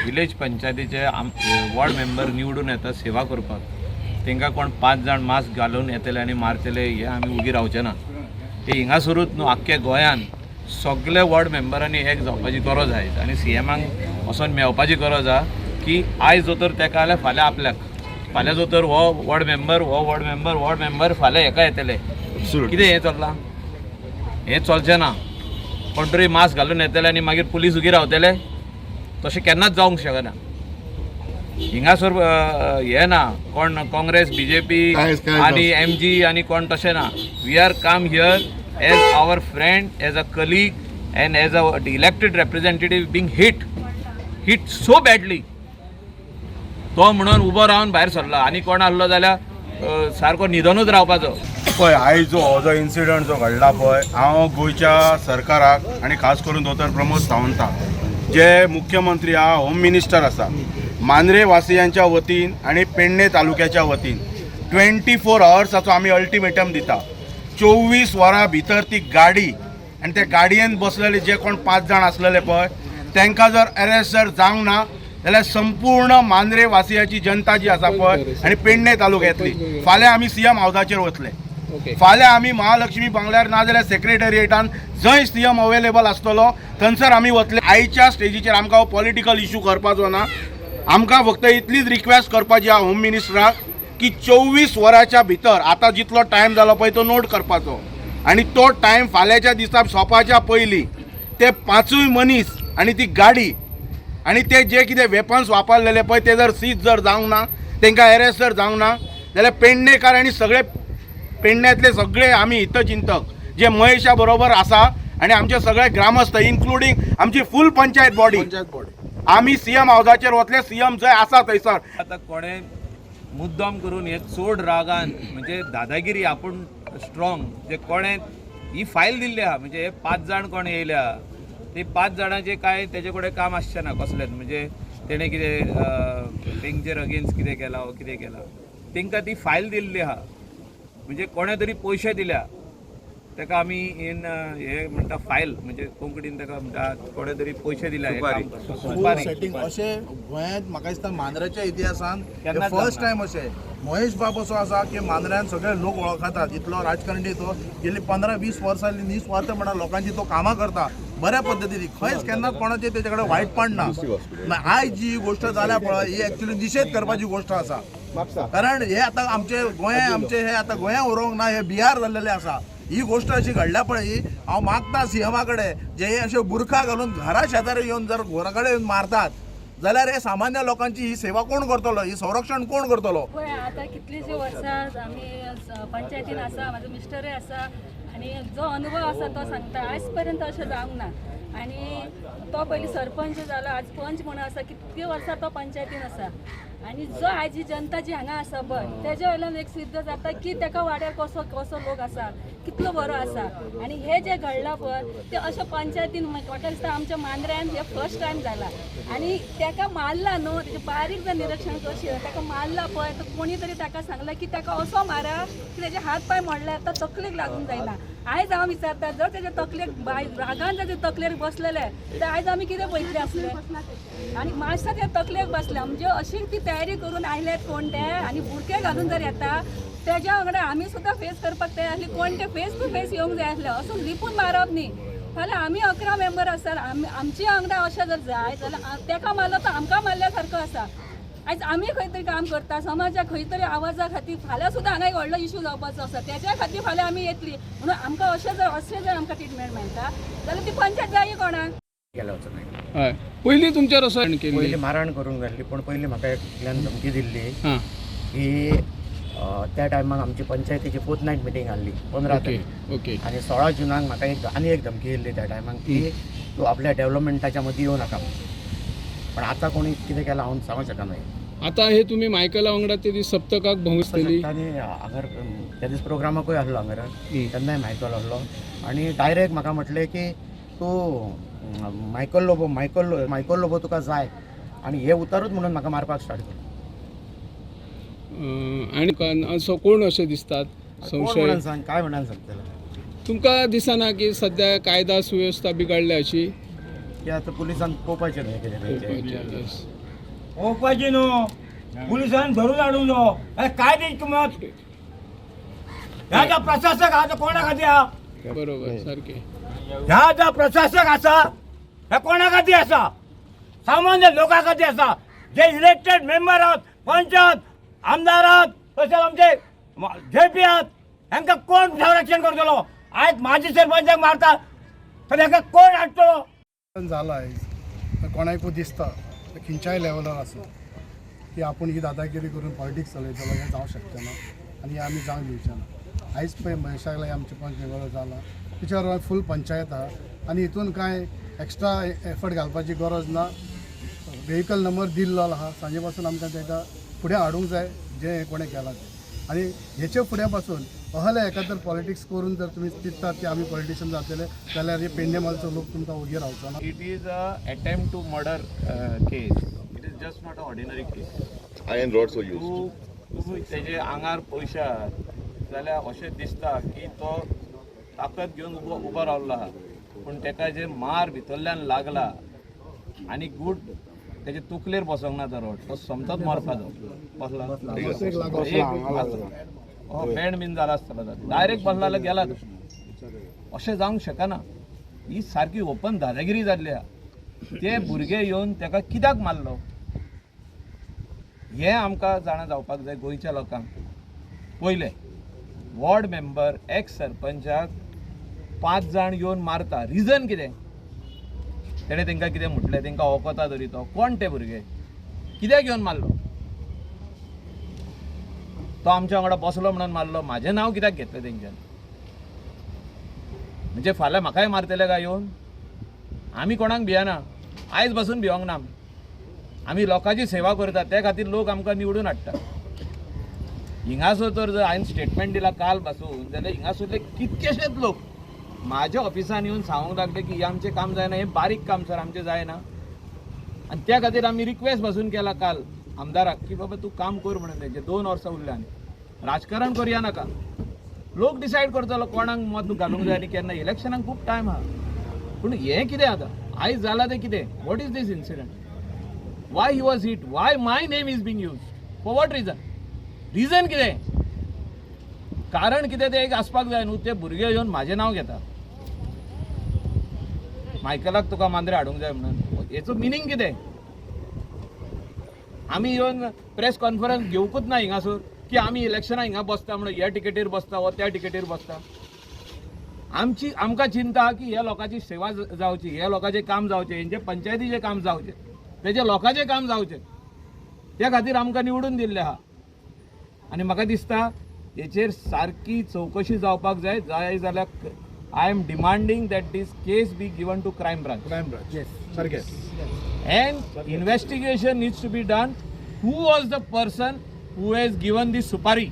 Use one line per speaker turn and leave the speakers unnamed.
Village पंचायतीचे आम ward member निवडून येता सेवा करपाक, तांकां कोण पांच जाण मास्क घालून येतले आनी मारतले हे आमी उगी रावचे ना. ते हिंगासरूच न्हू, आख्ख्या गोंयान सगळे वॉर्ड मेंबरांनी एक जावपाची गरज आहा आनी सीएमाक वचोन मेळपाची गरज आहा की आयज जोतर तेका जाल्यार फाल्यां आपल्याक, फाल्यां जोतर हो वॉर्ड मेंबर, हो वॉर्ड मेंबर, वॉर्ड मेंबर फाल्यां हेका येतले. कितें हें चल्लां? हें चलचें ना. कोण तरी मास्क घालून येतले आनी मागीर पुलीस उगी रावतले, तशें केन्नाच जावंक शकना. हिंगासर हें ना, कोण काँग्रेस, बीजेपी
कांयच
आनी एमजी आनी कोण तशें ना. We are come here as our friend, as a colleague and as a elected representative being hit so badly. तो म्हणून उबो रावन भायर सरला आनी कोण आहलो जाल्यार सारको न्हिदोनूच रावपाचो.
पळय, आयज जो हो जो इन्सिडंट जो घडला पळय, हांव गोंयच्या सरकाराक आनी खास करून दोतोर प्रमोद सावंताक, जे मुख्यमंत्री आहा, होम मिनिस्टर आसा, मांद्रे वासियांच्या वतीन आनी पेडणे तालुक्याच्या वतीन 24 अवर्साचो आमी अल्टिमेटम दिता. 24 वरां भितर ती गाडी आनी त्या गाडयेन बसलेले जे कोण पांच जाण आसलेले पळय, तांकां जर अरेस्ट जर जावंक ना जाल्यार संपूर्ण मांद्रे वासियाची जनता जी आसा पळय आनी पेडणे तालुक्यांतली, फाल्यां आमी सीएम हावजाचेर वतले. फाल्यां आमी महालक्ष्मी बंगल्यार ना जाल्यार सेक्रेटरिएटान जंय सीएम अवेलेबल आसतलो थंयसर आमी वतले. आयच्या स्टेजीचेर आमकां हो पॉलिटिकल इशू करपाचो ना. आमकां फक्त इतलीच रिक्वेस्ट करपाची आहा होम मिनिस्टराक की 24 वरांच्या भितर, आतां जितलो टायम जालो पळय तो नोट करपाचो आनी तो टायम फाल्यांच्या दिसा सोंपाच्या पयलीं ते पांचूय मनीस आनी ती गाडी आनी ते जे कितें वेपन्स वापरलेले पळय ते जर सीज जर जावंक ना, तांकां अरेस्ट जर जावंक ना जाल्यार पेडणेकार आनी सगळे पेडण्यांतले सगळे आमी हितचिंतक जे महेशा बरोबर आसा आनी आमचे सगळे ग्रामस्थ, इन्क्लुडींग आमची फूल पंचायत बॉडी, आमी सीएम हावजाचेर वतले, सीएम जंय आसा थंयसर.
आता कोणे मुद्दाम करून हे चड रागान, म्हणजे दादागिरी, आपूण स्ट्रॉंग, जे कोणे ही फायल दिल्ली आहा, म्हणजे हे पांच जाण कोण येयल्या ते पांच जाणांचे काय तेजे कडेन काम आसचें ना कसलेंच. म्हणजे तेणें कितें तेंचेर अगेन्स्ट कितें केलां वो कितें केलां, तेंकां ती फायल दिल्ली आहा. म्हणजे कोणे तरी पयशे दिल्या तेका आमी इन हे म्हणटा फायल, म्हणजे कोंकणीन तेका म्हणटा कोणे तरी पयशे दिल्या हे काम करपाक. सुपारी.
सेटिंग अशें गोंयांत म्हाका दिसता मांद्र्याच्या इतिहासान
केन्नाच
फर्स्ट
जावना.
टायम अशें. महेश बाब असो आसा की मांद्र्यान सगळे लोक वळखतात, इतलो राजकारणी तो. गेली 15-20 वर्सां निस्वार्थपणान लोकांची तो कामां करता बऱ्या पद्दतीन. खंयच केन्नाच कोणाचें तेजे कडेन वायटपण ना. आयज जी ही गोश्ट जाल्या पळय, ही एक्चुअली निशेध करपाची गोश्ट आसा, कारण हे आतां आमचे गोंय, आमचे हे आतां गोंया उरोंक ना, हे बिहार जाल्लेले आसा. ही गोश्ट अशी घडल्या पळय, ही हांव मागता सीएमा कडेन, जे हे अशे बुरखा घालून घरा शेजारी येवन जर घरा कडेन येवन मारतात जाल्यार हे सामान्य लोकांची ही सेवा कोण करतलो, ही संरक्षण कोण करतलो?
पळय, आतां कितलींशीं वर्सां आमी पंचायतीन आसा, म्हाजो मिस्टरूय आसा आनी जो अनुभव आसा तो सांगता, आयज पर्यंत अशें जावंक ना. आनी तो पयलीं सरपंच जालो, आज पंच म्हणून आसा, कितलीं वर्सां तो पंचायतीन आसा. आनी जो आयज ही जनता जी हांगा आसा पळय, तेजे वयल्यान एक सिद्ध जाता की तेका वाड्यार कसो कसो लोक आसा, कितलो बरो आसा. आनी हे जे घडलां पळय ते अशें पंचायतीन म्हाका दिसता आमच्या मांद्र्यान हे फर्स्ट टायम जाला. आनी तेका मारला न्हू, तेजें बारीक जर निरिक्षण करशी, ताका मारला पळय तर कोणी तरी ताका सांगलां की ताका असो मारा की तेजे हात पांय मोडले आतां तकलेक लागूंक जायना. आयज हांव विचारता, जर तेज्या तकलेक रागान जर तकलेर बसलेले तर आयज आमी कितें पळयतले आसले? आनी मातशें त्या तकलेक बसल्या म्हणजे अशी ती तयारी करून आयल्यात कोण ते आनी बुरखे घालून जर येता तेज्या वांगडा आमी सुद्दां फेस करपाक तयार आसली. कोण ते फेस टू फेस येवंक जाय आसले, असो लिपून मारप न्ही. फाल्यां आमी 11 मेंबर आसात, आमी आमची वांगडा अशें जर जाय जाल्यार तेका मारलो तर आमकां मारल्या सारको आसा. आयज आमी खंय तरी काम करता समाजाक खंय तरी आवाजा खातीर, फाल्यां सुद्दां हांगा एक व्हडलो इशू जावपाचो आसा, तेज्या खातीर फाल्यां आमी येतली. म्हणून आमकां अशें जर आमकां ट्रिटमेंट मेळटा जाल्यार ती पंचायत जायी कोणाक?
गेलो वचून.
हय, पयलीं तुमचेर असो केल्ली?
पयलीं मारहाण करूंक घाल्ली, पूण पयलीं म्हाका एकल्यान धमकी दिल्ली की त्या टायमाक आमची पंचायतीची फोर्थ नायट मिटींग आहली 15 तारीख आनी 16 जुनाक म्हाका एक आनी एक धमकी येयल्ली त्या टायमाक की तूं आपल्या डेव्हलपमेंटाच्या मदीं येवं नाका म्हणून. पण आतां कोणी कितें केलां हांव सांगूंक शकना.
आतां हे तुमी मायकला वांगडा ते दीस सप्तकाक भोंवतली?
आनी हांगर त्या दीस प्रोग्रामाकूय आहलो हांगर, तेन्नाय मायकल आहलो आनी डायरेक्ट म्हाका म्हटलें की तूं Michael Lobo, Michael Michael Lobo तुका जाय, आनी हे उतरूच म्हणून म्हाका मारपाक स्टार्ट केलें.
आनी असो कोण अशें दिसतात
कोण
संशय?
म्हणून सांग, काय म्हणून सांगतले?
तुमकां दिसना की सध्या कायदा सुवेवस्था बिगडल्या अशी?
ते आतां पुलिसान पळोवपाचें न्हय कितें तेंचें.
Yes.
पळोवपाचें न्हू, पुलिसान धरून हाडूंक जावो. अरे काय तेजी किंमत? ह्या जो प्रशासक आहा तो कोणा खातीर आहा?
बरोबर, सारकें.
ह्या जो प्रशासक आसा हे कोणा खातीर आसा? सामान्य लोकां खातीर आसा. जे इलेक्टेड मेंबर आहात, पंच आहात, आमदार आहात, तशेंच आमचे जे पी आहात, हांकां कोण संरक्षण करतलो? आयज माजी सरपंचाक मारता तर हांकां कोण हाडटलो?
जाला आयज तर कोणाकूय दिसता खंयच्याय लेवलार आसूं की आपूण ही दादागिरी करून पॉलिटिक्स चलयतलो, हें जावंक शकचें ना आनी हें आमी जावंक दिवचें ना. आयज पळय महेशाक लागीं आमचे पंच मेंबर जाला, तिच्या फूल पंचायत आहा आनी हितून कांय एक्स्ट्रा एफर्ट घालपाची गरज ना. व्हेकल नंबर दिल्लो आहा, सांजे पासून आमकां ताका फुडें हाडूंक जाय जें कोणें केलां तें. आनी हेचे फुडें पासून अहले एका तर पॉलिटिक्स करून जर तुमी चिंततात की आमी पॉलिटिशियन जातले जाल्यार हे पेडणे मालचो लोक तुमकां ओगी रावचो ना.
It is a attempt to murder case. It is just not a ordinary case.
Iron rods were used.
तूं तूं तेजे आंगार पळयशात जाल्यार अशें दिसता की तो ताकद घेवन उबो उबो रावल्लो आहा, पूण तेका जे मार भितरल्यान लागला आनी गूट तेजे तकलेर बसोंक ना तो रोड, तो समतोच मरपाचो बसला बेंड बीन जाला आसतलो, डायरेक्ट बसला जाल्यार गेला तो. अशें जावंक शकना. ही सारकी ओपन दादागिरी जाल्ली आहा. ते भुरगे येवन तेका कित्याक मारलो हें आमकां जाणा जावपाक जाय गोंयच्या लोकांक. पयलें, वॉर्ड मेंबर एक्स सरपंचाक 5 जाण येवन मारता, रिजन कितें? तेणें तांकां कितें म्हटलें? तांकां वखता तरी तो कोण ते भुरगे कित्याक येवन मारलो? तो आमच्या वांगडा बसलो म्हणून मारलो? म्हाजें नांव कित्याक घेतलें तेंच्यान? म्हणजे फाल्यां म्हाकाय मारतले काय येवन? आमी कोणाक भियना, आयज पासून भिवंक ना. आमी लोकांची सेवा करता, त्या खातीर लोक आमकां निवडून हाडटा. हिंगासर तर जर हांवें स्टेटमेंट दिला काल पासून जाल्यार हिंगासरले कितकेशेच लोक म्हाज्या ऑफिसान येवन सांगूंक लागले की हें आमचें काम जायना, हें बारीक काम सर आमचें जायना. आनी त्या खातीर आमी रिक्वेस्ट पासून केला काल आमदाराक की बाबा तूं काम कर म्हणून. तेंचें 2 वर्सां उरल्या आनी राजकारण करया नाका. लोक डिसायड करतलो कोणाक मत घालूंक जाय आनी केन्ना. इलेक्शनाक खूब टायम आहा, पूण हें कितें आतां आयज जालां तें कितें? What is this incident? Why he was hit? Why my name is being use? For what reason? Reason कितें, कारण कितें तें एक आसपाक जाय न्हू. ते भुरगे येवन म्हाजें नांव घेता, मायकलाक तुका मांद्रे हाडूंक जाय म्हणून. हेचो मिनींग कितें? आमी येवन प्रेस कॉन्फरन्स घेवकूच ना हिंगासर की आमी इलेक्शनाक हिंगा बसता म्हणून, ह्या टिकेटीर बसता वो त्या टिकेटीर बसता. आमची आमकां चिंता की ह्या लोकांची सेवा जावची, ह्या लोकांचें काम जावचें, हेंचे पंचायतीचें काम जावचें, तेजे लोकांचें काम जावचें, त्या खातीर आमकां निवडून दिल्लें आहा. आनी म्हाका दिसता हेचेर सारकी चवकशी जावपाक जाय. जाय जाल्यार I am demanding that this case be given to crime branch.
Crime branch सारकें.
And investigation needs to be done. Who was the person who has given the supari?